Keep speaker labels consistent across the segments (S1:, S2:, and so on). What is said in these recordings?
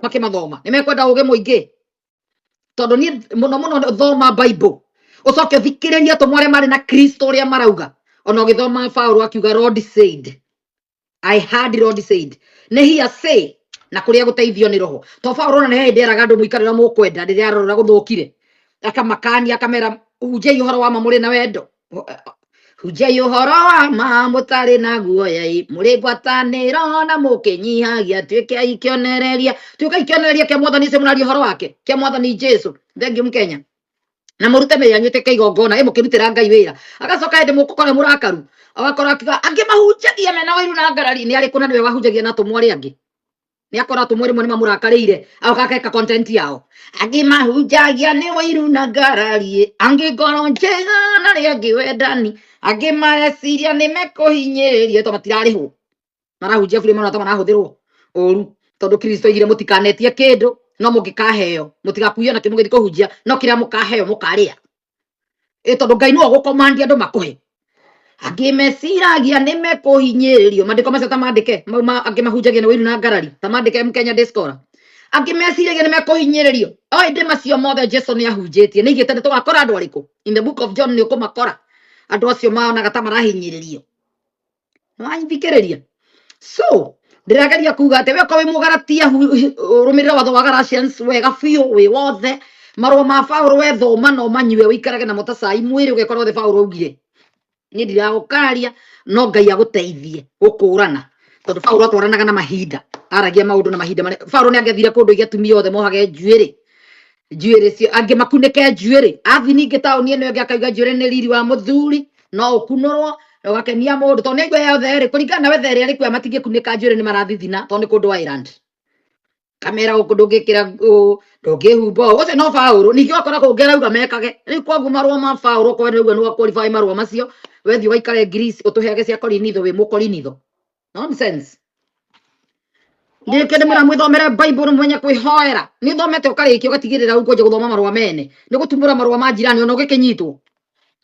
S1: Makĩmathoma nĩ mekwenda ũgĩ mũingĩ, tondũ niĩ mũno mũno thoma Bible, ũcoke ũthikĩrĩrie atũmwo arĩa marĩ na Kristo ũrĩa marauga. Ona ũgĩthoma Paulo akiuga, "Lord said, I heard Lord said," nĩ hearsay na kũrĩa gũteithio nĩ roho. To Paulo ona nĩ hĩndĩ eraga andũ mũikare ũrĩa mũkwenda, rĩrĩa arora gũthũkire akamakania, akamera, "Hunjai ũhoro wa ma mũrĩ na wendo, hunjai ũhoro wa ma mũtarĩ na guoya, ĩ, mũrĩ ngwatanĩro na mũkĩnyihagia, tuĩkei kĩonereria, tuĩkai kĩonereria kĩa Mwathani ũcio mũraria ũhoro wake, kĩa Mwathani Jesu." Thengiũ Mũkenya na mũrute mĩrĩ yanyu ĩtuĩke igongona, ĩ mũkĩrutĩra Ngai wĩra. Agacoka hĩndĩ mũkũkora mũrakaru, agakora akiuga angĩ mahunjagia mena wĩiru na ngarari. Nĩ arĩkũ? Na nĩwe wahunjagia na atũmwo arĩa angĩ, nĩ akora atũmwo rĩmwe nĩ mamũrakarĩire, agoka akeka content yao. Angĩ mahunjagia nĩ wĩiru na ngarari, angĩ ngoro njega na arĩa angĩ wendani, angĩ mareciria nĩ mekũhinyĩrĩrio to matirarĩhwo, marahunjia bure mũno ta marahũthĩrwo ũru, tondũ Kristo oigire mũtikanetie kĩndũ no mũngĩkaheo, mũtigakuio nakĩo mũgĩthiĩ kũhunjia, no kĩrĩa mũkaheo mũkarĩa, ĩ tondũ Ngai nĩwe ũgũkomandia andũ makũhe. Angĩ meciragia nĩ mekũhinyĩrĩrio, mandĩko macio ta mandĩke mau angĩ mahunjagia nĩ wĩiru na ngarari, ta mandĩke Mkenya Diaspora, angĩ meciragia nĩ mekũhinyĩrĩrio. O ĩndĩ macio mothe Jesu nĩ ahunjĩtie, nĩ igĩte nĩ tũgakora andũ arĩkũ. In the book of John nĩ ũkũmakora andũ acio maonaga ta marahinyĩrĩrio. Nĩwanyithikĩrĩria? So ndĩrageria kuga atĩ we okorwo wĩ Mũgaratia, rũmĩrĩra watho wa Galatians wega biũ wĩ wothe. Marũa ma Paũlũ wethoma no manyue, ũikarage namo ta cai mwĩrĩ, ũgekora othe Paũlũ augire. Niĩ ndiragũkaria, no Ngai agũteithie gũkũrana, tondũ Paũlũ atwaranaga na mahinda, aragia maũndũ na mahinda marĩa. Paũlũ nĩ angĩathire kũndũ aige atumia othe mohage njuĩrĩ, njuĩrĩ cio angĩ makunĩke njuĩrĩ. Athi ningĩ taũni ĩno ĩngĩ akauga njuĩrĩ nĩ riri wa mũthuri, no ũkunũrwo ũgakenia mũndũ, tondũ nĩ aigua yothe rĩ kũringana na wetha ĩrĩa ĩrĩ kuo matingĩkunĩka njuĩrĩ, nĩ marathithina, tondũ nĩ kũndũ island kamera gũkũ ndũngĩkĩra ndũngĩhumba ũũ. Ũcio no Paũlũ ningĩ ũgakora kũngĩ arauga mekage rĩu. Kwoguo marũa ma Paũlũ, okorwo nĩ ũguo nĩ qualify marũa macio, wethiĩ ũgaikare Greece, ũtũheage cia Korinitho, wĩ mũkorinitho. Nonsense. Ndĩkĩo ndĩmwĩra mwĩthomere Bible, mũmenye kwĩhoera. Nĩ ũthomete ũkarĩkia, ũgatigĩrĩra rĩu kwanjia gũthoma marũa mene, nĩ gũtumũra marũa ma njirani ona ũgĩkĩnyitwo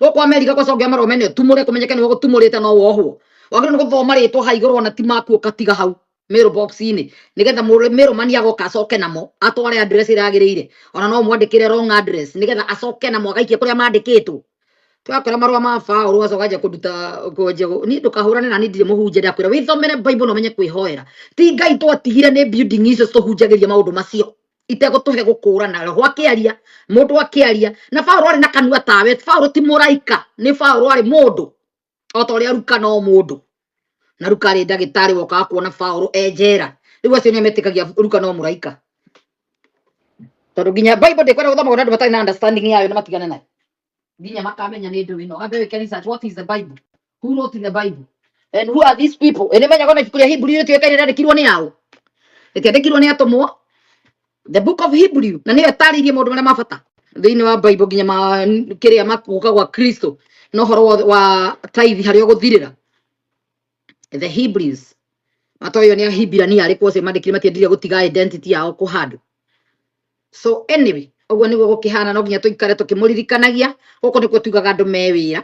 S1: gũkũ Amerika gwacokia marũa mene ũtumũre, kũmenyeke nĩwe gũtumũrĩte, no wohwo. Wagĩrĩirwo nĩ gũthoma rĩtwa ha igũrũ, ona ti maku, ũgatiga hau mailbox-inĩ, nĩgetha mailman agoka acoke namo atware address ĩrĩa yagĩrĩire. Ona no mwandĩkĩre wrong address, nĩgetha acoke namo agaikie kũrĩa mandĩkĩtwo. Twakora marũa ma Paũlũ acoka anjia kũnduta kwanjia niĩ ndũkahũrane na niĩ, ndirĩ mũhunjia. Ndakwĩra wĩthomere Bible na ũmenye kwĩhoera. Ti Ngai twatigire, nĩ building icio citũhunjagĩria maũndũ macio itegũtũhe gũkũrana. Roho akĩaria, mũndũ akĩaria, na Paũlũ arĩ na kanua tawe. Paũlũ ti mũraika, nĩ Paũlũ arĩ mũndũ o ta ũrĩa Ruka no mũndũ, na Ruka arĩ ndagĩtarĩ wokaga kuona Paũlũ e njera. Rĩu acio nĩo metĩkagia Ruka no mũraika, tondũ nginya Bible ndĩkwenda gũthomagwo nĩ andũ matarĩ na understanding yayo, na matigane nayo nginya makamenya nĩ ndũ ĩno. Ambe wĩke research: what is the Bible, who wrote the Bible and who are these people? Ĩ nĩmenyaga ona ibuku rĩa Hebrew rĩtuĩkaine rĩandĩkirwo nĩ aũ? Rĩtiandĩkirwo nĩ atũmwo, the book of Hebrew, na nĩyo ĩtarĩirie maũndũ marĩa ma bata thĩinĩ wa Bible, nginya ma kĩrĩa makũka gwa Kristo na ũhoro wa tithe harĩa ũgũthirĩra. The Hebrews matoyo nĩ Ahibirania arĩkũ acio mandĩkire? Matiendire gũtiga identity yao kũ handũ. So anyway, ũguo nĩguo gũkĩhana. No nginya tũikare tũkĩmũririkanagia. Gũkũ nĩkuo tugaga andũ me wĩra,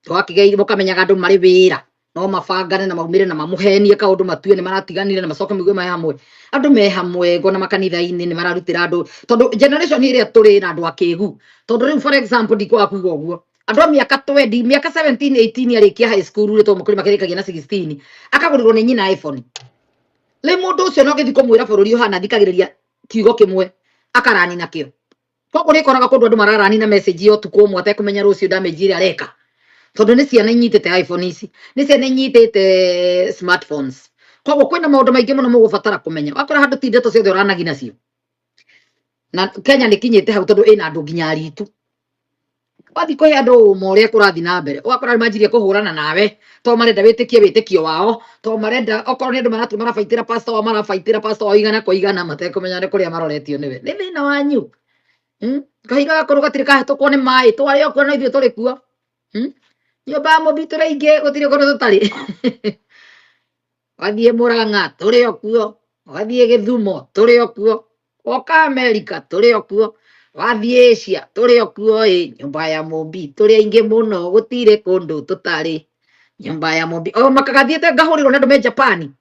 S1: twakĩgeire mũkamenyaga andũ marĩ wĩra, no mabangane na maumĩre na mamũhenie kaũndũ, matue nĩ maratiganire na macoke maigue me hamwe. Andũ me hamwe ngona makanitha-inĩ nĩ mararutĩra andũ, tondũ generation ĩrĩa tũrĩ na andũ akĩgu. Tondũ rĩu, for example, ndikwaga kuga ũguo, andũ a mĩaka 20, mĩaka 17, 18, arĩkia high school rĩ, tondũ kũrĩ makĩrĩkagia na 16, akagũrĩrwo nĩ nyina iPhone. Rĩu mũndũ ũcio no gĩthiĩ kũmwĩra bũrũri ũhana, thikagĩrĩria kiugo kĩmwe akarani nakĩo. Koguo nĩ koraga kũndũ andũ mararani na message ya ũtukũ ũmwe atekũmenya rũciũ damage ĩrĩa areka, tondũ nĩ ciana inyitĩte iPhone ici, nĩ ciana inyitĩte smartphones. Koguo kwĩna maũndũ maingĩ mũno mũgũbatara kũmenya. Wakora handũ ti ndeto ciothe ũranagi nacio, na Kenya nĩ kinyĩte hau, tondũ ĩna andũ nginya aritu. Wathiĩ kũhe andũ ũma ũrĩa kũrathiĩ na mbere, ũgakora nĩ manjirie kũhũrana nawe, to marenda wĩtĩkie wĩtĩkio wao, to marenda okorwo nĩ andũ maratua marabaitĩra pastor wao, marabaitĩra pastor wao igana kwa igana, matekũmenya nĩ kũrĩa maroretio nĩwe. Nĩ thĩna wanyu. Kahiga gakũrũ gatirĩ kahĩtũkwo nĩ maĩ, twarĩ o kuo no ithuĩ tũrĩ kuo. Nyũmba ya mũmbi tũrĩ aingĩ, gũtirĩ kũndũ tũtarĩ. Wathiĩ Mũrang'a tũrĩ o kuo, wathiĩ Gĩthumo tũrĩ o kuo, woka Amerika tũrĩ o kuo, wathiĩ Asia tũrĩ o kuo. Ĩ nyũmba ya mũmbi tũrĩ aingĩ mũno, gũtirĩ kũndũ tũtarĩ. Nyũmba ya mũmbi o makagathiĩte ngahũrĩrwo nĩ andũ me Japan,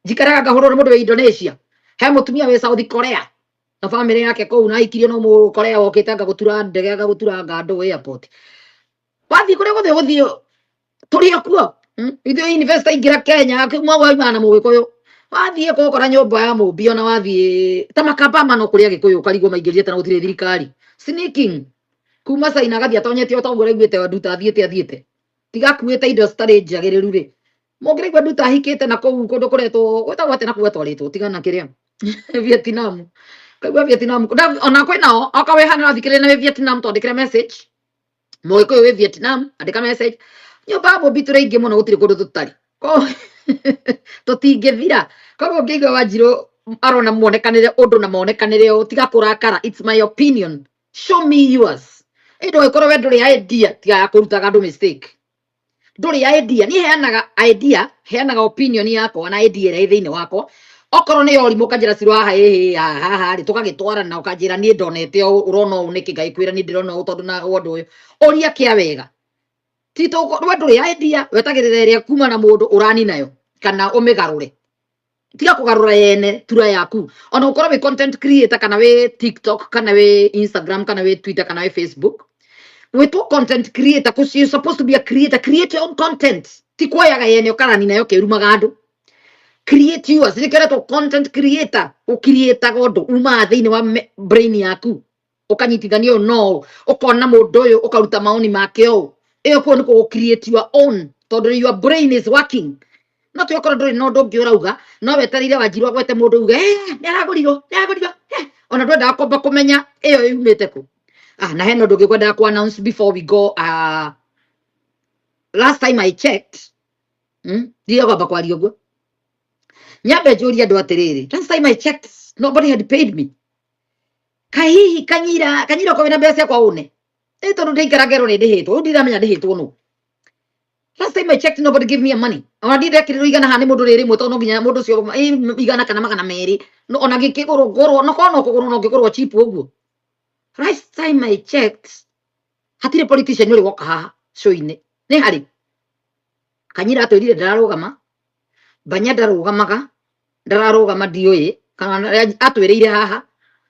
S1: njikaraga ngahũrwo nĩ mũndũ wa Indonesia. He mũtumia wĩ South Korea na bamĩrĩ yake kũu, na aikirio no mũ Korea wokĩte anga gũtura ndege, anga gũturanga andũ airport. Wathiĩ kũrĩa gũthiĩ gũthiĩ tũrĩ o kuo. Ithuĩ investor ingĩra Kenya mwauma na mũgĩkũyũ, wathiĩ kũkora nyũmba ya mũmbi, ona wathiĩ ta Makamba no kũrĩa Gĩkũyũ ũkarigwo maingĩrire tena gũtirĩ thirikari. Sneaking kuma China agathiĩ atonyete o ta ũguo ũraiguĩte Nduta athiĩte athiĩte tigakuĩte indo citarĩ njagĩrĩru rĩ, mũngĩraigua Nduta ahikĩte na kũu kũndũ kũretwo gwĩtagwo atĩa na kũu atwarĩtwo tigana kĩrĩa Vietnam, kaigua Vietnam. Ona kwĩ nao oka wĩ hana ũrathikĩrĩria na wĩ Vietnam, twandĩkĩre message. Mũgĩkũyũ wĩ Vietnam, andĩka message. Nyũmba ya mũmbi tũrĩ aingĩ mũno, gũtirĩ kũndũ tũtarĩ. Tũtingĩthira. Koguo ũngĩigua Wanjirũ arona muonekanĩre ũndũ na monekanĩre ũũ, tiga kũrakara. It's my opinion, show me yours. Ĩndĩ ũngĩkorwo we ndũrĩ idea, tiga ya kũrutaga andũ mistake. Ndũrĩ idea, niĩ heanaga idea, heanaga opinion yakwa na idea ĩrĩa ĩ thĩinĩ wakwa. Okorwo nĩ ũrimũ ũkanjĩra ciro haha ĩhĩ haha rĩ, tũgagĩtwarana, ũkanjĩra niĩ ndonete ũũ, ũrona ũũ nĩkĩ, ngagĩkwĩra niĩ ndĩrona ũũ tondũ na ũndũ ũyũ ũria kĩa wega. Ti we ndũrĩ idea, wetagĩrĩra ĩrĩa kuma na mũndũ ũrani nayo kana ũmĩgarũre. Tiga kũgarũra yene tura yaku. Ona ũkorwo wĩ content creator, kana wĩ TikTok, kana wĩ Instagram, kana wĩ Twitter, kana wĩ Facebook, wĩtwo content creator 'cause you're supposed to be a creator. Create your own content, ti kuoyaga yene ũkarani nayo ũkĩrumaga andũ. Create yours. Nĩkĩo ũretwo content creator. Ũcreataga ũndũ umaga thĩinĩ wa brain yaku, ũkanyitithania ũyũ no ũũ, ũkona mũndũ ũyũ ũkaruta maoni make ũũ. Ĩyo kuo nĩ kũ create your own, tondũ your brain is working. No ti okorwo ndũrĩ na ũndũ ũngĩ ũrauga, no wetereire Wanjirũ agwete mũndũ uge, "Eh, nĩ aragũrirwo, nĩ aragũrirwo, eh." Ona ndwendaga kwamba kũmenya ĩyo yumĩte kũ. Ah, na hena ũndũ ũngĩ ngwendaga ku announce before we go. Last time I checked, ndirĩ kwamba kwaria ũguo, nyambe njũrie andũ atĩrĩrĩ. Last time I checked, nobody had paid me. Kaĩ hihi Kanyira, Kanyira okorwo wĩna mbeca ciakwa une ĩ, tondũ ndĩikara ngerwo nĩ ndĩhĩtwo, rĩu ndiramenya ndĩhĩtwo nũ. Last time I checked, nobody give me a money. Ona ndindekĩrĩrwo 100 haha nĩ mũndũ rĩrĩ rĩmwe, tondũ no nginya mũndũ ũcio 100 kana 200. No ona gĩkĩgũrwo ngũrwo no korwo no kũgũrwo no ngĩgũrwo cheap ũguo. Last time I checked, hatirĩ politician ũrĩ woka haha show-inĩ. Nĩ harĩ Kanyira atwĩrire ndararũgama, Banya ndarũgamaga, ndararũgama, ndiũĩ kana atwĩrĩire haha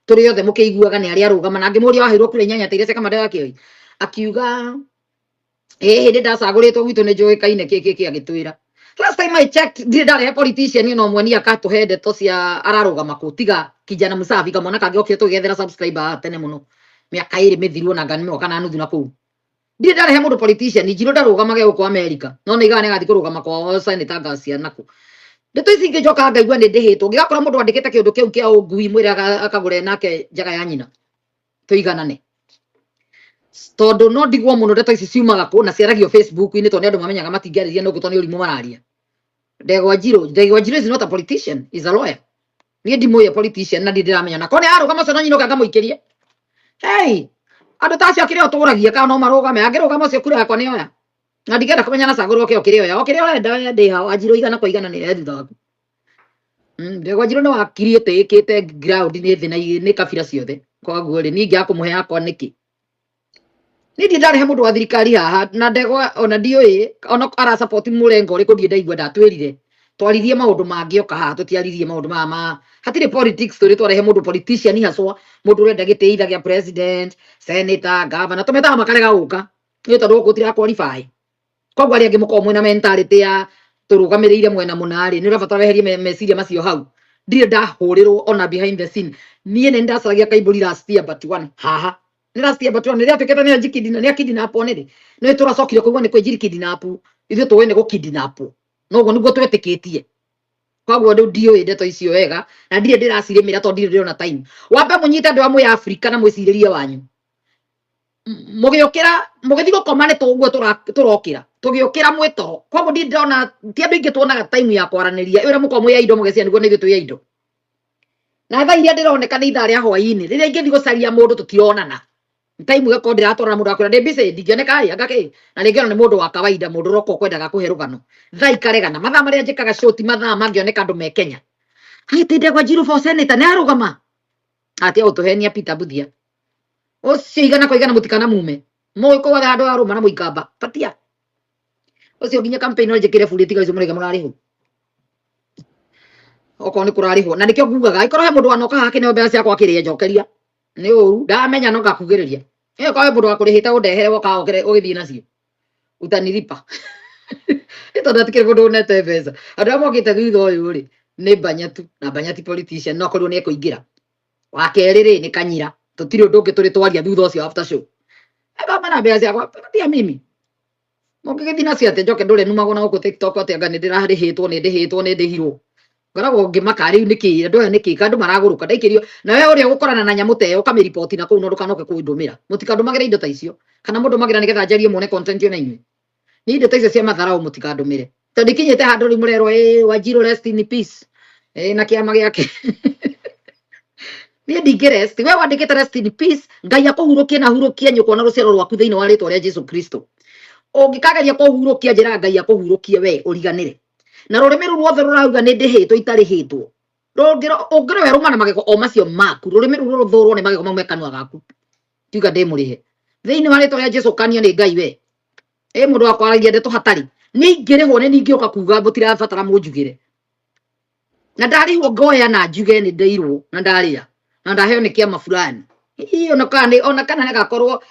S1: tũrĩ othe mũkĩiguaga nĩ arĩa arũgama. Na ngĩmũria waheirwo kura 8 ta iria cia Kamande wa Kĩoi, akiuga ĩĩ hĩndĩ ndacagũrĩtwo gwitũ nĩ njũĩkaine kĩ kĩ kĩ. Agĩtwĩra last time I checked, ndirĩ ndarehe politician ona ũmwe ni akatũhe ndeto cia ararũgama kũ, tiga kijana msafi kamwana kangĩ okire tũgĩethera subscriber haha tene mũno mĩaka 2 mĩthiru, ona ngani mwaka na nuthu na kũu. Ndirĩ ndarehe mũndũ politician. Njirũ ndarũgamage gũkũ America, no nĩ igaga nĩ agathiĩ kũrũgama kwao senator Ngacia nakũ. Ndeto ici ingĩ njokaga ngaigua nĩ ndĩhĩtwo, ngĩgakora mũndũ wandĩkĩte kĩũndũ kĩu kĩa ũngui, mwĩre akagũre nake njaga ya nyina tũiganane, tondũ no ndigwo mũno. Ndeto ici ciumaga kũ na ciaragio Facebook-inĩ, tondũ nĩ andũ mamenyaga matingĩarĩria nũngũ, tondũ nĩ ũrimũ mararia. Ndegwa Njirũ, Ndegwa Njirũ is not a politician, is a lawyer. Niĩ ndimũĩ politician na ndirĩ ndĩramenya na korwo nĩ ararũgama ũcio no nyina ũka ngamũikĩrie. Hey, andũ ta acio kĩrĩa ũtũragia kana no marũgame, angĩrũgama ũcio kura yakwa nĩ oya, na ndingĩenda kũmenya na cagũrwo kĩo kĩrĩa oya o kĩrĩa ũrenda we ndĩ ha. Wanjirũ 100% nĩ thutha waku. Ndegwa Njirũ nĩ wakiri ĩtĩĩkĩte ground nĩ thĩ na nĩ kabira ciothe, koguo rĩ niĩ ingĩaga kũmũhe yakwa nĩkĩ? Niĩ ndirĩ ndarehe mũndũ wa thirikari haha na Ndegwa ona ndiũĩ ona arasupport mũrengo ũrĩkũ, ndirĩ ndaigua. Ndatwĩrire twaririe maũndũ mangĩ oka haha, tũtiaririe maũndũ maya ma hatirĩ politics. Tũrĩ twarehe mũndũ politician haswa, mũndũ ũrenda gĩtĩ either gĩa president, senator, governor, tũmetaga makarega gũka nĩ tondũ gũkũ gũtira qualify. Koguo arĩa angĩ mũkoragwo mwĩna mentality ya tũrũgamĩrĩire mwena mũna rĩ, nĩ ũrabatara weherie meciria macio hau. Ndirĩ ndahũrĩrwo ona behind the scene. Niĩ nĩ ndacaragia Kaimbũri last year but one haha nĩ last year but one rĩrĩa atuĩkĩte nĩyo njikidina nĩ akidnapwo nĩrĩ nĩ tũracokire kũigua nĩ kwĩ kidnap. Ithuĩ tũĩ nĩ gũkidnapwo, noguo nĩguo twetĩkĩtie. Koguo rĩu ndiũĩ ndeto icio wega na ndirĩ ndĩracirĩmĩra tondũ ndirĩ ndĩrona time. Wambe mũnyite andũ amwe Afrika na mwĩcirĩrie wanyu. Mũgĩũkĩra mũgĩthiĩ gũkoma nĩ tũguo tũrokĩra tũgĩũkĩra mwĩ toro. Koguo ndirĩ ndĩrona ti andũ aingĩ tuonaga time ya kwaranĩria ũrĩa mũkoragwo mwĩ aindo mũgĩcia nĩguo nĩ ithuĩ twĩ aindo. Na thaa iria ndĩroneka nĩ ithaa rĩa hwaĩ-inĩ rĩrĩa ingĩthiĩ gũcaria mũndũ tũtironana time, ĩgakorwo ndĩratwarana mũndũ akwĩra ndĩ busy, ndingĩoneka ĩ anga kĩ. Na rĩngĩ ona nĩ mũndũ wa kawaida, mũndũ ũroka ũkwendaga kũhe rũgano thaa ikaregana. Mathaa marĩa njĩkaga show ti mathaa mangĩoneka andũ me Kenya. Atĩ Ndegwa Njiru for senator nĩ arũgama atia gũtũhenia. Peter Mbuthia ũcio 100% mũtikana mume mũĩ kũwatha handũ arũma na mũikamba patia ũcio nginya campaign no njĩkĩre buri tiga icio mũraiga mũrarĩhwo. Okorwo nĩ kũrarĩhwo na nĩkĩo ngugaga angĩkorwo he mũndũ wanoka haha akĩneo mbeca ciakwa akĩrĩe njokeria nĩ ũru ndamenya no ngakugĩrĩria. Ĩyo korwo he mũndũ wakũrĩhĩte ũndehere woka okere ũgĩthiĩ nacio utanilipa. Nĩ tondũ hatikĩrĩ mũndũ ũnete mbeca. Andũ arĩa mokĩte thutha ũyũ rĩ nĩ Mbanya tu na Mbanya ti politician no akorirwo nĩ ekũingĩra. Wa kerĩ rĩ nĩ Kanyira. Tũtirĩ ũndũ ũngĩ tũrĩ twaria thutha ũcio after show. Eka mana mbeca ciakwa tia mimi. Mũngĩgĩthiĩ nacio atĩa njoke ndũre numagwo na gũkũ TikTok atĩ anga nĩ ndĩrarĩhĩtwo nĩ ndĩhĩtwo nĩ ndĩhirwo. Ngoragwo ngĩmaka rĩu nĩkĩ andũ aya nĩkĩ ka andũ maragũrũka ndaikĩrio na we ũrĩa ũgũkorana na nyamũ ta ĩyo ũkamĩriboti na kũu no ndũkanoke kũndũmĩra. Mũtikandũmagĩre indo ta icio kana mũndũmagĩra nĩgetha njarie muone content ona inyuĩ. Niĩ indo ta icio cia matharau mũtikandũmĩre. Tondũ ikinyĩte handũ rĩu mũrerwo ĩ Wanjiru rest in peace. Ĩ na kĩama gĩake. Niĩ ndingĩ rest. We wandĩkĩte rest in peace, Ngai akũhurũkie na ahurũkie nyũkwa na rũciaro rwaku thĩinĩ wa rĩtwa rĩa Jesu Kristo. Ũngĩkageria kũhurũkia njĩra Ngai akũhurũkie we ũriganĩre. Na rũrĩmĩ rũu ruothe rũrauga nĩ ndĩhĩtwo itarĩhĩtwo. Ũngĩroya rũma na magego o macio maku, rũrĩmĩ rũu rũthũrwo nĩ magego mau me kanua gaku. Tiga ndĩ mũrĩhe. Thĩinĩ wa rĩtwa rĩa Jesu kanio nĩ Ngai we. Ĩ mũndũ wa kwaragia ndeto hatarĩ. Niĩ ingĩrĩhwo nĩ ningĩũka kuga mũtirabatara mũnjugĩre. Na ndarĩhwo ngoya na njuge nĩ ndeirwo na ndarĩa na ndaheo nĩ kĩama fulani. Ii ona kana nĩ ona kana nĩ gakorwo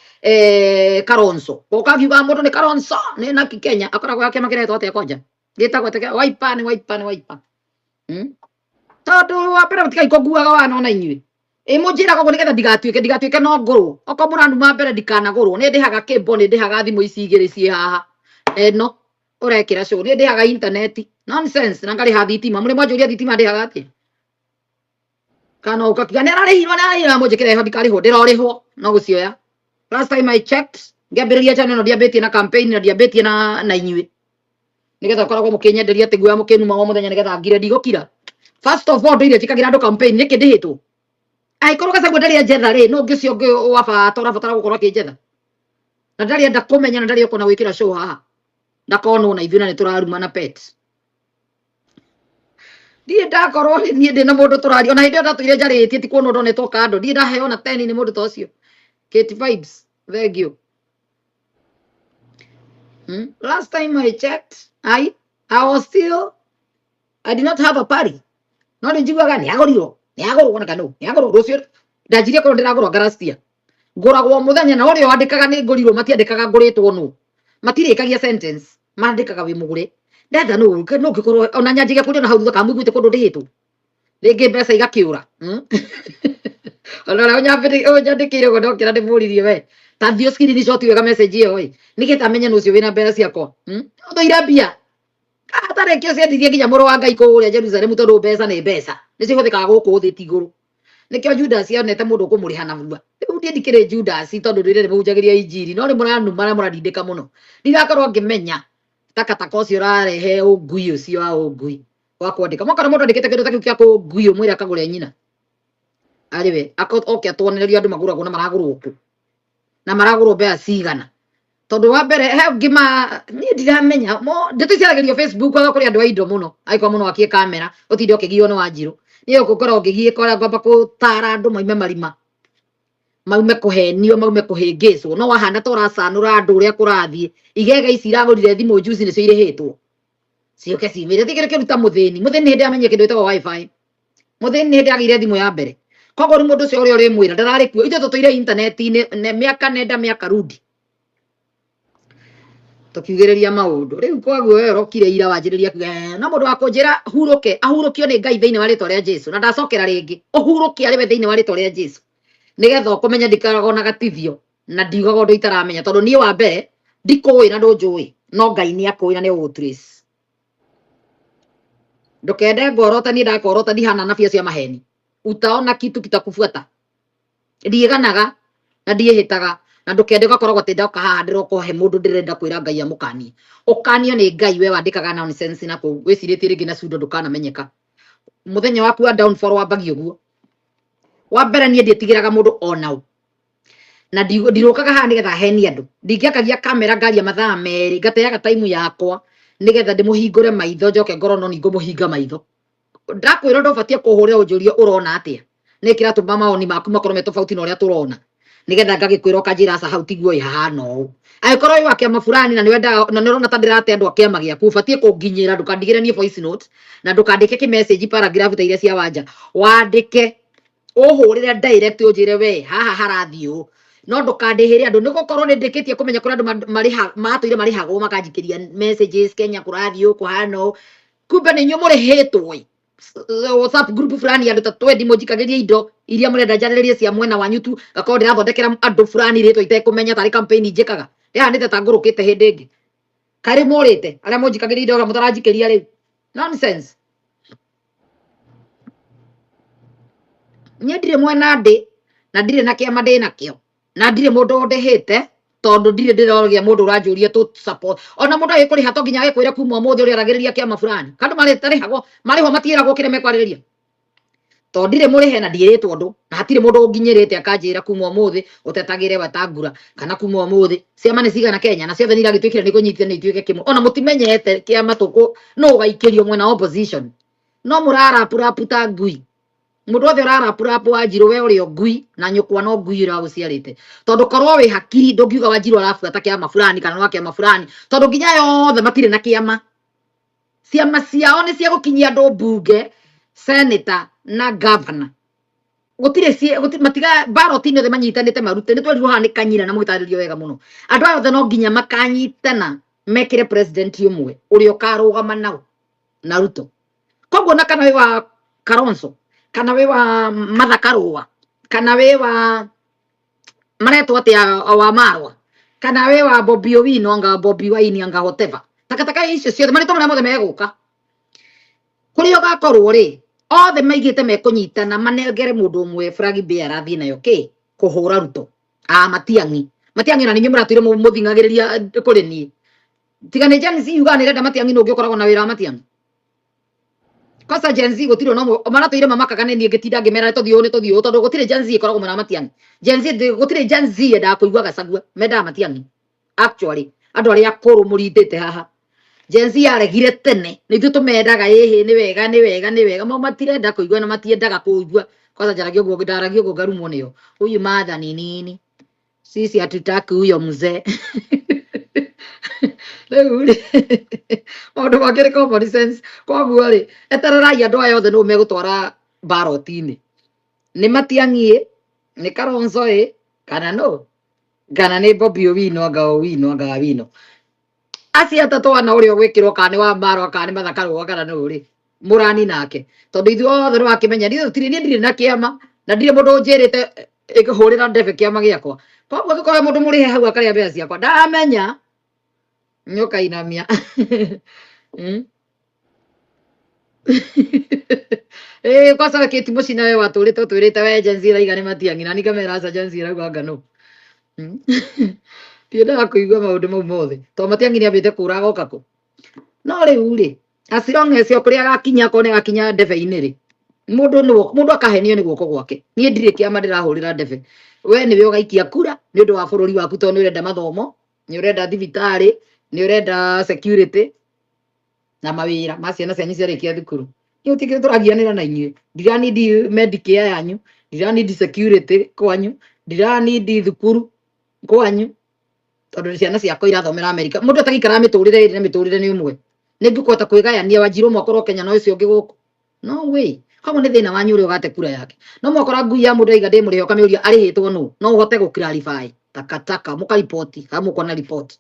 S1: Kalonzo. Ũkagiuga mũndũ nĩ Kalonzo nĩ naki Kenya akoragwo ya kĩama kĩretwo atĩa kwanja. Gĩtagwo atĩa Wiper nĩ Wiper nĩ Wiper. Tondũ wa mbere mũtigai kũnguaga wana ona inyuĩ. Ĩ mũnjĩraga ũguo nĩgetha ndigatuĩke ndigatuĩke no ngũrwo. Okorwo mũranuma mbere ndikanagũrwo. Nĩ ndĩhaga kĩmbo nĩ ndĩhaga thimũ ici igĩrĩ ciĩ haha. Ĩno ũrekĩra show nĩ ndĩhaga intaneti. Nonsense na ngarĩha thitima. Mũrĩ mwanjũria thitima ndĩhaga atĩa? Kana ũkakiuga nĩ ararĩhirwo nĩ ararĩhirwo mũnjĩkĩre ho ndikarĩhwo ndĩrorĩhwo no gũcioya. Last time I checked ngĩambĩrĩria channel ĩno ndiambĩtie na campaign na ndiambĩtie na inyuĩ. Nĩgetha ũkoragwo mũkĩnyenderia atĩ guoya mũkĩnuma o mũthenya nĩgetha ngire ndigũkira. First of all ndũire njĩkagĩra andũ campaign nĩkĩ ndĩhĩtwo? Angĩkorwo Gachagua ndarĩ anjetha rĩ, no ũngĩ ũcio ũngĩ wa bata ũrabatara gũkorwo akĩnjetha. Na ndarĩ enda kũmenya na ndarĩ okona gwĩkĩra show haha. Ndakonwo na ithuĩ na nĩ tũraruma na pet. Ndirĩ ndakorwo niĩ ndĩ na mũndũ tũraria ona hĩndĩ ĩyo ndatũire njarĩtie ti kuonwo ndonetwo kando. Ndirĩ ndaheo ona teni nĩ mũndũ ta ũcio. Kate Vibes, thank you. Last time I checked, I was still, I did not have a party. No nĩ njiguaga nĩ agũrirwo, nĩ agũrwo na kanũ, nĩ agũrwo rũciũ. Ndanjirie korwo ndĩragũrwo ngarastia. Ngũragwo mũthenya na ũrĩa wandĩkaga nĩ ngũrirwo matiandĩkaga ngũrĩtwo nũ. Matirĩkagia sentence, mandĩkaga wĩ mũgũre. Ndetha nũ nũ ngĩkorwo ona nyanjagia kũria na hau thutha kana mũiguĩte kũndũ ndĩhĩtwo. Rĩngĩ mbeca igakĩũra. Ona ũrĩa ũnyandĩkĩire ũguo ndokĩra ndĩmũririe we. Ta thiĩ screenshot wega message ĩyo ĩ. Nĩgetha menye nũ ũcio wĩna mbeca ciakwa. Ũthũire mbia. Atarĩ kĩo ciendirie nginya mũrũ wa Ngai kũrĩa Jerusalemu tondũ mbeca nĩ mbeca. Nĩ cihũthĩkaga gũkũ thĩ ti igũrũ. Nĩkĩo Judas onete mũndũ ũkũmũrĩha na rua. Rĩu niĩ ndikĩrĩ Judas tondũ ndũire ndĩmũhunjagĩria injiri no nĩ mũranuma na mũrandindĩka mũno. Ndirakorwo ngĩmenya takataka ũcio ũrarehe ũngui ũcio wa ũngui wa kwandĩka. Mwakora mũndũ andĩkĩte kĩndũ ta kĩu kĩa kũngui ũmwĩre akagũre nyina. Arĩ we oke atuonererie andũ magũragwo na maragũrwo kũ na maragũrwo mbeca cigana. Tondũ wa mbere he ũngĩ ma niĩ ndiramenya mo ndeto ciaragĩrio Facebook aga kũrĩ andũ a indo mũno angĩkorwo mũno akie kamera ũtinde ũkĩgiywo nĩ Wanjirũ. Niĩ gũkũ ngoragwo ngĩgiĩka ũrĩa ngwamba gũtara andũ maume marima maume kũhenio maume kũhĩngĩcwo no wahana ta ũracanũra andũ ũrĩa kũrathiĩ igege ici iragũrire thimũ juzi nĩcio irĩhĩtwo ciũke cimĩre ti kĩndũ kĩruta mũthĩni mũthĩni hĩndĩ amenye kĩndũ gĩtagwo wifi mũthĩni nĩ hĩndĩ agĩire thimũ ya mbere koguo rĩu mũndũ ũcio ũrĩa ũrĩmwĩra ndararĩ kuo ithuĩ tũtũire intaneti-inĩ mĩaka nenda mĩaka rudi tũkiugĩrĩria maũndũ rĩu koguo we ũrokire ira wanjĩrĩria kuga no mũndũ wa kũnjĩra hurũke ahurũkio nĩ Ngai thĩinĩ wa rĩtwa rĩa Jesu na ndacokera rĩngĩ ũhurũke arĩ we thĩinĩ wa rĩtwa rĩa Jesu nĩgetha ũkũmenya ndikoragwo na gatithio na ndiugaga ũndũ itaramenya tondũ niĩ wa mbere ndikũĩ na ndũnjũĩ no Ngai nĩ akũĩ na nĩ ũgũgũtrace. Ndũkende ngorota niĩ ndakorota ndihana na cia maheni utaona kitu kitakufuata ndiĩganaga na ndiĩhĩtaga na ndũkende ũgakoragwo atĩ ndoka haha ndĩroka he mũndũ ndĩrenda kwĩra Ngai amũkanie ũkanio nĩ Ngai we wandĩkaga nonsense na kũu wĩcirĩtie rĩngĩ na cundo ndũkanamenyeka mũthenya waku wa downfall wambagia ũguo wa mbere niĩ ndiĩtigĩraga mũndũ ona ũ na ndirũkaga haha nĩgetha henie andũ ndingĩakagia kamera ngaria mathaa merĩ ngateaga time yakwa nĩgetha ndĩmũhingũre maitho njoke ngorwo no ningũmũhinga maitho ndakwĩra ũndũ ũbatiĩ kũhũrĩra ũnjũrie ũrona atĩa nĩ kĩratũma maoni maku makorwo me tofauti na ũrĩa tũrona Nĩgetha ngagĩkwĩra ũkanjĩra aca hau tiguo ĩ hahana ũũ. Angĩkorwo wĩ wa kĩama fulani na nĩwendaga na nĩũrona ta ndĩrate andũ a kĩama gĩaku, ũbatiĩ kũnginyĩra, ndũkandigĩre niĩ voice note na ndũkandĩke kĩ message paragraph ta iria cia wanja. Wandĩke ũhũrĩre direct ũnjĩre we haha harathiĩ ũũ. No ndũkandĩhĩre andũ nĩ gũkorwo nĩ ndĩkĩtie kũmenya kũrĩ andũ matũire marĩhagwo makanjikĩria messages Kenya kũrathiĩ ũũ kũhana ũũ. Kumbe nĩ inyuĩ mũrĩhĩtwo ĩ. WhatsApp group fulani andũ ta twendi mũnjikagĩrie indo iria mũrenda njarĩrĩrie cia mwena wanyu tu, ngakorwo ndĩrathondekera andũ fulani rĩtwa itekũmenya tarĩ campaign njĩkaga. Ndĩhanĩte ta ngũrũkĩte hĩndĩ ĩngĩ. Karĩ mũrĩte arĩa mũnjikagĩria indo mũtaranjikĩria rĩu. Nonsense. Niĩ ndirĩ mwena ndĩ na ndirĩ na kĩama ndĩ nakĩo na ndirĩ mũndũ ũndĩhĩte tondũ ndirĩ ndĩroria mũndũ ũranjũria tũ support. Ona mũndũ agĩkũrĩha to nginya agĩkwĩre kuma ũmũthĩ ũrĩaragĩrĩria kĩama fulani. Kandũ marĩtarĩhagwo marĩhwo matiĩragwo kĩrĩa mekwarĩrĩria. Tondũ ndirĩ mũrĩhe na ndiĩrĩtwo ũndũ na hatirĩ mũndũ ũnginyĩrĩte akanjĩra kuma ũmũthĩ ũtetagĩre Wetangula kana kuma ũmũthĩ ciama nĩ cigana Kenya na ciothe nĩ iragĩtuĩkire nĩ kũnyitithania ituĩke kĩmwe. Ona mũtimenyete kĩama tũkũ nũ ũgaikĩrio mwena wa opposition. No mũrarapurapu ta ngui. Mũndũ wothe ũrarapurapu Wanjirũ we ũrĩ o ngui na nyũkwa no ngui ĩragũciarĩte. Tondũ korwo wĩ hakiri ndũngiuga Wanjirũ arabuata kĩama fulani kana wa kĩama fulani tondũ nginya aya othe matirĩ na kĩama. Ciama ciao nĩ cia gũkinyia andũ mbunge, senator na governor. Gũtirĩ matiga ballot-inĩ othe manyitanĩte marute. Nĩ twerirwo haha nĩ Kanyira na mũgĩtarĩrio wega mũno. Andũ aya othe no nginya makanyitana mekĩre president ũmwe ũrĩa ũkarũgama nao na Ruto. Koguo na kana wĩ wa Kalonzo, kana wĩ wa Martha Karua, kana wĩ wa maretwo atĩa wa Marwa, kana wĩ wa Bobi Owino anga Bobi Wine anga whatever. Takataka icio ciothe marĩtwa marĩa mothe megũka. Kũrĩa ũgakorwo rĩ, othe maigĩte mekũnyitana manengere mũndũ ũmwe flag bearer athiĩ nayo kĩ kũhũra Ruto. Ah, Matiang'i. Matiang'i na nĩ inyuĩ mũratũire mũthing'agĩrĩria kũrĩ niĩ. Tiga nĩ Gen Z yugaga nĩ ĩrenda Matiang'i nũ ũngĩ ũkoragwo na wĩra wa Matiang'i. Kwanza Gen Z gũtirĩ ona ũmwe maratũire mamakaga nĩ niĩ ngĩtinda ngĩmera nĩ tũthiĩ ũũ nĩ tũthiĩ ũũ tondũ gũtirĩ Gen Z ĩkoragwo mwena wa Matiang'i. Gen Z gũtirĩ Gen Z yendaga kũigua Gachagua, mendaga Matiang'i. Actually, andũ arĩa akũrũ mũrindĩte haha. Gen Z yaregire tene, nĩ ithuĩ tũmendaga ĩhĩ nĩ wega nĩ wega nĩ wega, mo matirenda kũigua na matiendaga kũigua. Kwanza njaragia ũguo ndaragia ũguo ngarumwo nĩo. Huyu Martha ni nini? Sisi hatutaki huyo mzee. Rĩu rĩ maũndũ mangĩ nĩ common sense. Koguo rĩ etererai andũ aya othe nũ megũtwara ballot-inĩ. Nĩ Matiang'i ĩ, nĩ Kalonzo ĩ, kana nũ? Kana nĩ Bobi Owino anga Owino anga Awino. Acio atatũ ana ũrĩa ũgwĩkĩrwo kana nĩ wa Marwa kana nĩ Martha Karua kana nũ rĩ mũrani nake. Tondũ ithuĩ othe nĩ wakĩmenya niĩ gũtirĩ niĩ ndirĩ na kĩama na ndirĩ mũndũ ũnjĩrĩte hũrĩra ndebe kĩama gĩakwa. Koguo angĩkorwo he mũndũ mũrĩhe hau akarĩa mbeca ciakwa ndamenya nĩũkainamia. Ĩĩ kwanza we Kate Mũcina we watũrĩte ũtwĩrĩte we Gen Z ĩraiga nĩ Matiang'i na niĩ ngamera aca Gen Z ĩrauga anga nũ. Ndiendaga kũigua maũndũ mau mothe tondũ Matiang'i nĩambĩte kũra agoka kũ. No rĩu rĩ as long as o kũrĩa agakinya akorwo nĩ agakinya ndebe-inĩ rĩ mũndũ nĩ mũndũ akahenio nĩ guoko gwake. Niĩ ndirĩ kĩama ndĩrahũrĩra ndebe. We nĩwe ũgaikia kura nĩ ũndũ wa bũrũri waku tondũ nĩ ũrenda mathomo, nĩ ũrenda thibitarĩ, nĩ ũrenda security na mawĩra ma ciana cianyu ciarĩkia thukuru. Niĩ gũtirĩ kĩndũ tũragianĩra na inyuĩ. Ndiranindi Medicare yanyu, ndiranindi security kwanyu, ndiranindi thukuru kwanyu tondũ ciana ciakwa irathomera Amerika. Mũndũ atagĩikaraga mĩtũrĩre ĩrĩ na mĩtũrĩre nĩ ũmwe. Nĩ ngũkũhota kwĩgayania Wanjirũ ũmwe akorwo Kenya na ũcio ũngĩ gũkũ. No way. Koguo nĩ thĩna wanyu ũrĩa ũgate kura yake. No mwakora ngui ya mũndũ aiga ndĩmũrĩhe ũkamĩũria arĩhĩtwo nũ. No ũhote gũ clarify. Takataka mũkariboti kana mũkona report.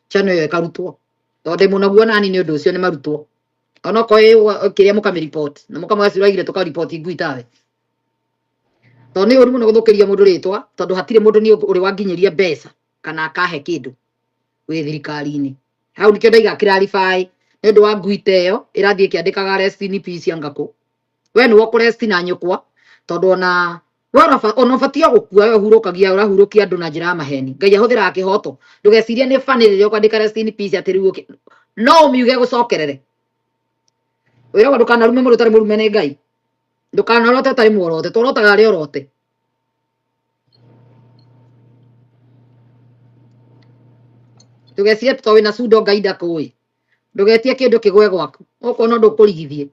S1: Channel ĩyo ĩkarutwo. Tondũ ndĩ mũnogu ona niĩ nĩ ũndũ ũcio nĩ marutwo. Onokorwo kĩrĩa mũkamĩripoti na mũkamwĩra ciraigire tũkariboti ngui tawe. Tondũ nĩ ũru mũno gũthũkĩria mũndũ rĩtwa tondũ hatirĩ mũndũ niĩ ũrĩ wanginyĩria mbeca kana akahe kĩndũ wĩ thirikari-inĩ. Hau nĩkĩo ndaiga clarify nĩ ũndũ wa ngui ta ĩyo ĩrathiĩ ĩkĩandĩkaga rest in peace anga kũ. We nĩwe ũkũresti na nyũkwa tondũ ona we ona ũbatiĩ o gũkua we ũhurũkagia ũrahurũkia andũ na njĩra ya maheni. Ngai ahũthĩraga kĩhoto. Ndũgecirie nĩ funny rĩrĩa ũkwandĩka rest in peace atĩ rĩu ũkĩ no ũmiuge gũcokerere. Wĩragwo ndũkanarume mũndũ ũtarĩ mũrume nĩ Ngai. Ndũkanorote ũtarĩ muorote, tũrotaga arĩa orote. Ndũgecirie tondũ wĩna cundo Ngai ndakũĩ. Ndũgetie kĩndũ kĩgwe gwaku. Ũkona ũndũ ũkũrigithie.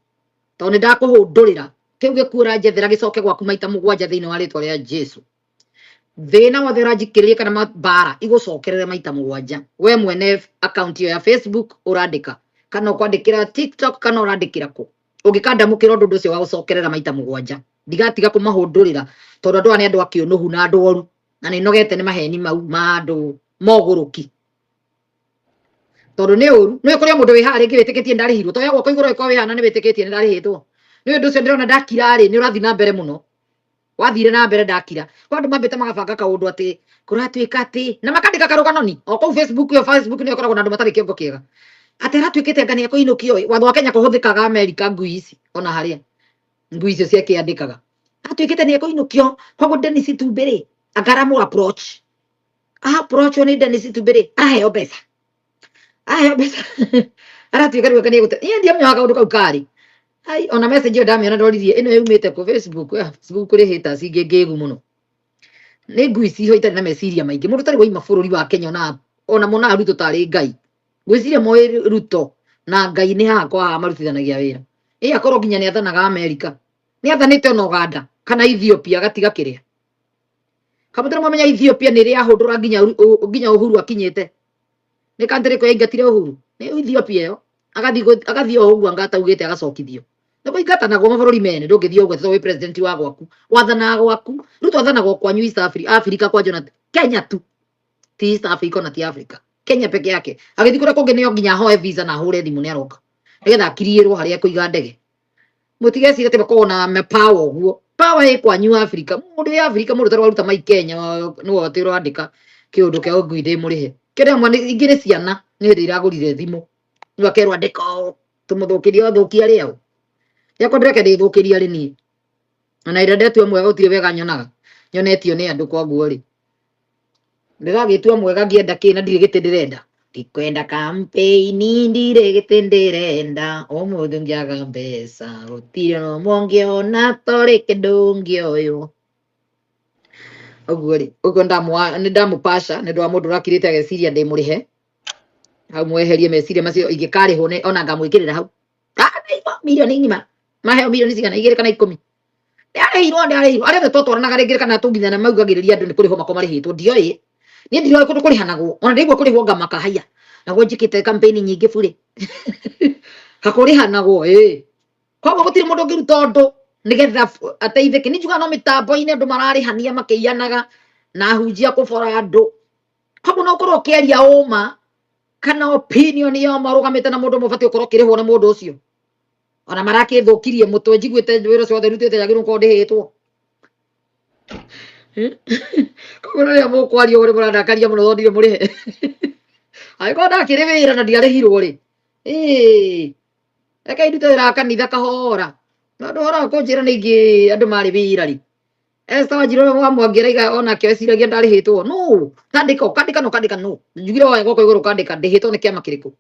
S1: Tondũ nĩ ndakũhũndũrĩra. Kĩu gĩkuũ ũranjethera gĩcoke gwaku maita mũgwanja thĩinĩ wa rĩtwa rĩa Jesu. Thĩna wothe ũranjikĩrĩria kana mabara igũcokerere maita mũgwanja. We mwene account ĩyo ya Facebook ũrandĩka kana ũkwandĩkĩra TikTok kana ũrandĩkĩra kũ, ũngĩkandamũkĩra ũndũ ũcio wa gũcokerera maita mũgwanja, ndigatiga kũmahũndũrĩra tondũ andũ aya nĩ andũ a kĩũnũhu na andũ oru, na nĩ nogete nĩ maheni mau ma andũ mogũrũki, tondũ nĩ ũru. Nĩ kũrĩ mũndũ wĩ haha rĩngĩ wĩtĩkĩtie ndarĩhirwo, toya guoko igũrũ ĩkorwo wĩ haha na nĩ wĩtĩkĩtie nĩ ndarĩhĩtwo. Nĩ ũndũ ũcio ndĩrona ndakira rĩ, nĩ ũrathiĩ na mbere mũno, wathire na mbere ndakira. Kwa andũ mambĩte magabanga kaũndũ atĩ kũratuĩka atĩ na makandĩka karũgano ni o kũu Facebook. Ĩyo Facebook nĩyo ĩkoragwo na andũ matarĩ kĩongo kĩega, atĩ aratuĩkĩte anga nĩ ekũinũkio ĩ. Watho wa Kenya kũhũthĩkaga Amerika, ngui ici ona harĩa ngui icio ciakĩandĩkaga atuĩkĩte nĩ ekũinũkio. Koguo Dennis Itumbĩ rĩ, anga aramũ approach, approachwo nĩ Dennis Itumbĩ rĩ, araheo mbeca, aheo mbeca aratuĩka rĩu anga nĩ egũte. Niĩ ndiamenyaga kaũndũ kau karĩ ai. Ona message ĩyo ndamĩona ndoririe ĩno yumĩte kũ Facebook. Facebook kũrĩ haters ingĩ ngĩgu mũno, nĩ ngui ciho itarĩ na meciria maingĩ. Mũndũ ũtarĩ waima bũrũri wa Kenya ona monaga Ruto tarĩ Ngai. Ngwĩciria moĩ Ruto na Ngai nĩ haha kwa haha marutithanagia wĩra. Ĩ akorwo nginya nĩ athanaga Amerika, nĩ athanĩte ona Uganda kana Ethiopia, agatiga kĩrĩa kamũtĩra. Mwamenya Ethiopia nĩ ĩrĩ yahũndũra nginya nginya Uhuru akinyĩte. Nĩ country ĩrĩkũ yaingatire Uhuru? Nĩ Ethiopia ĩyo. Agathiĩ o ũguo anga ataugĩte agacokithio. Nĩ kũingatanagwo mabũrũri mene, ndũngĩthiĩ ũguo tondũ wĩ president wa gwaku, wathanaga gwaku. Ruto athanaga o kwanyu East Africa, Africa kwa Jonathan, Kenya tu, ti East Africa ona ti Africa, Kenya peke yake. Agĩthiĩ kũrĩa kũngĩ nĩo nginya ahoe visa na ahũre thimũ nĩ aroka nĩgetha akiriĩrwo harĩa ekũiga ndege. Mũtigecire atĩ makoragwo na power ũguo. Power ĩ kwanyu Africa. Mũndũ wĩ Africa, mũndũ ũtarĩ waruta mai Kenya nĩwe atĩ ũrandĩka kĩũndũ kĩa ngui ndĩ mũrĩhe kĩrĩa amwe ingĩ nĩ ciana, nĩ hĩndĩ iragũrire thimũ rĩu akerwo andĩka ũũ tũmũthũkĩrie, athũkia arĩa o yakwa ndĩreke ndĩthũkĩrie arĩ niĩ. Ona ĩrĩa ndetua mwega gũtirĩ wega nyonaga, nyonetio nĩ andũ. Kwoguo rĩ, ndĩragĩtua mwega ngĩenda kĩ na ndirĩ gĩtĩ ndĩrenda. Ndikwenda campaign, ndirĩ gĩtĩ ndĩrenda. Ũmũthĩ ngĩaga mbeca gũtirĩ na ũmwe ũngĩona torĩ kĩndũ ngĩoywo ũguo rĩ. Ũguo nĩ ndamũpaca nĩ ũndũ wa mũndũ ũrakirĩte ageciria ndĩ mũrĩhe hau. Mweherie meciria macio. Ingĩkarĩhwo nĩ ona ngamwĩkĩrĩra hau. Ah, nĩigua milioni ng'ima maheo milioni cigana igĩrĩ kana 10. Nĩarĩhirwo, nĩarĩhirwo. Arĩa othe twatwaranaga rĩngĩ kana tũnginya na maugagĩrĩria andũ nĩ kũrĩhwo mako marĩhĩtwo. Ndioĩ niĩ, ndirioĩ kũndũ kũrĩhanagwo. Ona ndĩigua kũrĩhwo ngamaka, haya naguo njĩkĩte campaign nyingĩ burĩ hakũrĩhanagwo ĩ. Koguo gũtirĩ mũndũ ũngĩruta ũndũ nĩgetha ateithĩke. Nĩ njugaga no mĩtambo-inĩ andũ mararĩhania makĩiyanaga na ahunjia kũbora andũ. Koguo no ũkorwo ũkĩaria ũma kana opinion ya ũma ũrũgamĩte na mũndũ ũmwe, ũbatiĩ gũkorwo ũkĩrĩhwo nĩ mũndũ ũcio. Ona marakĩthũkirie mũtwe, njiguĩte wĩra ũcio wothe rutĩte njagĩrĩirwo gũkorwo ndĩhĩtwo. Koguo rĩrĩa mũkwaria ũguo nĩ mũrandakaria mũno tondũ ndirĩ mũrĩhe. Angĩkorwo ndakĩrĩ wĩra na ndiarĩhirwo rĩ, ĩĩ reke ndute wĩra wa kanitha kahora, tondũ ũhoro wa kũnjĩra nĩ ingĩ andũ marĩ wĩra rĩ. Esther Wanjiru wa Mwangi araiga onake eciragia ndarĩhĩtwo. No kandĩka, ũkandĩka, no kandĩka, no njugire woe guoko igũrũ, ũkandĩka ndĩhĩtwo nĩ kĩama kĩrĩkũ.